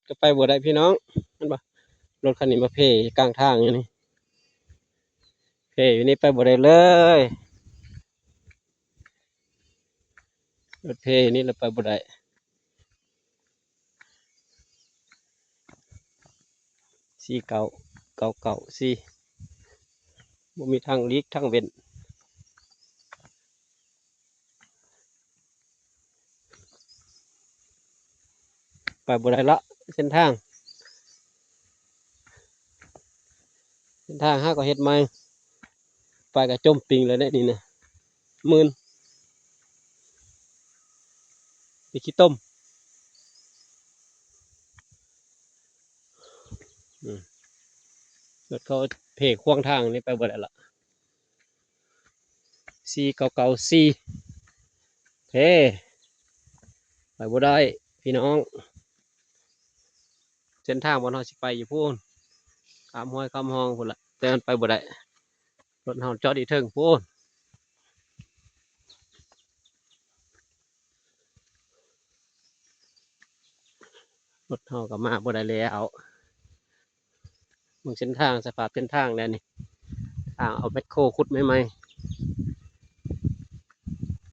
ກໍໄປບໍ່ໄດ້ພີ່ນ້ອງ ເຫັນບໍ່? ລົດຄັນນີ້ມາເພຢູ່ກາງທາງຢູ່ນີ້ ເພຢູ່ນີ້ໄປບໍ່ໄດ້ເລີຍ ລົດເພຢູ່ນີ້ລະໄປບໍ່ໄດ້ ສີ່ເກົ້າ ເກົ້າເກົ້າສີ່ ບໍ່ມີທາງຫຼີກທາງເວັ້ນ ໄປບໍ່ໄດ້ລະ ເສັ້ນທາງ ເສັ້ນທາງຫາກໍເຮັດໃໝ່ ໄປກໍຈົມປິງແລ້ວເດ້ນີ້ນະ ມື່ນ ໄປຂີ້ຕົມ ອືມ ລົດເຂົາເພຂວາງທາງນີ້ໄປບໍ່ໄດ້ລະ ສີ່ເກົ້າເກົ້າສີ່ ເພ ໄປບໍ່ໄດ້ພີ່ນ້ອງ ເສັ້ນທາງບ່ອນເຮົາຊິໄປຢູ່ພຸ້ນ ຂ້າມຫ້ວຍຂ້າມຮ່ອງພຸ້ນລະ ແຕ່ມັນໄປບໍ່ໄດ້ ລົດເຮົາຈອດຢູ່ເທິງພຸ້ນ ລົດເຮົາກໍມາບໍ່ໄດ້ແລ້ວ ເບິ່ງເສັ້ນທາງ ສະພາບເສັ້ນທາງແລ້ວນີ້ ທາງເອົາແມັກໂຄຂຸດໃໝ່